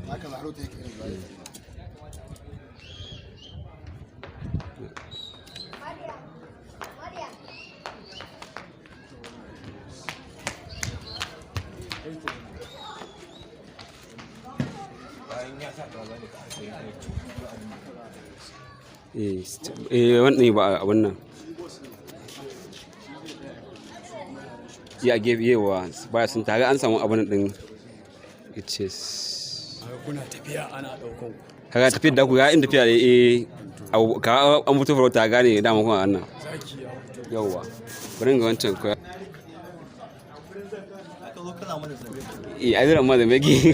Haka zahrota yake irin zai. Eh, wannan ba abun nan ya gefe yewa baya sun tare an samu abun din, it is Kuna tafiya ana ɗaukan ku. Kaga tafiyar da ku ga inda tafiya, eh, ka an fito farauta, gane dama kuma wannan. Zaki ya fito. Yawwa, bari ga wancan ko. Ka zo kana mana zabe. Eh, ai zan ma da megi.